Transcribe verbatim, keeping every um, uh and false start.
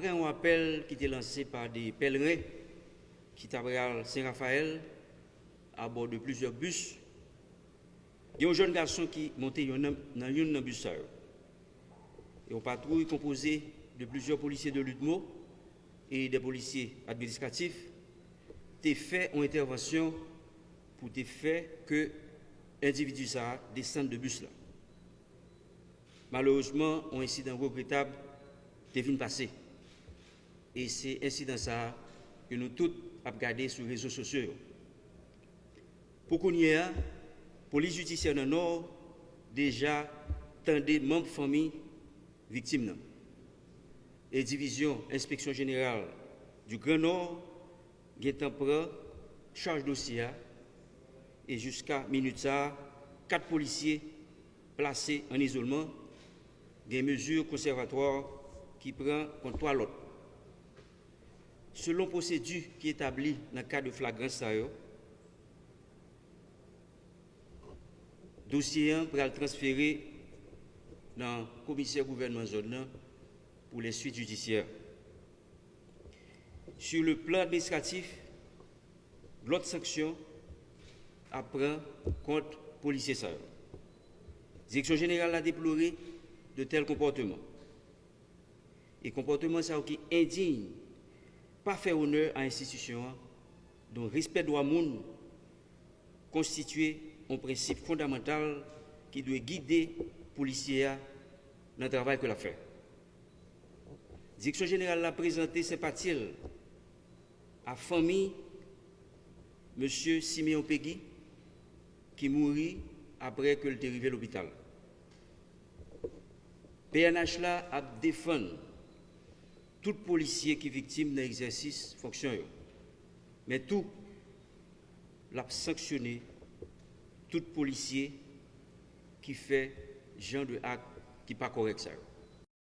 Apre yon apèl ki te lanse pa de pèlren ki ta pral Sen Rafayèl abò de plizyè bis, gen yon jèn gason ki monte yon nan, nan youn nan bis sa yo. Yon patwouy konpoze de plizyè polisye de L U T M O e de polisye administratif te fè yon entèvansyon pou te fè ke endividi sa a desann de bis la. Malerezman, yon ensidan regretab te vin pase. E se ensidan sa a ke nou tout ap gade sou rezo sosyo yo. Pou kounye a, polis jidisyè nan Nò deja tande manm fanmi viktim nan. E divizyon Enspeksyon Jeneral di Gran Nò gentan pran chaj dosye a e jiska minit sa a, kat polisye plase an izolman, gen mezi konsèvatwa ki pran kont twa lòt. Selon pwosedi ki etabli nan ka de flagrans sa yo, dosye an pral transfere nan komisè gouvènman zòn nan pou les suites judiciaires. Sur le plan administratif, lòt sanksyon ap pran kont polisye sa yo. Direksyon jeneral la deplore de tèl konpòteman. E konpòteman sa yo ki endiy pa fè onè a enstitisyon an, dont respè dwa moun konstitye yon prensip fondamantal ki dwe gide polisye a nan travay ke l ap fè. Direksyon jeneral la prezante senpati l a fanmi mesye Simeon Peggy ki mouri apre ke l te rive lopital. P N H la ap defann tout polisye ki viktim nan egzèsis fonksyon yo. Men tou, l ap sanksyone tout polisye ki fè jan de ak ki pa kòrèk sa yo.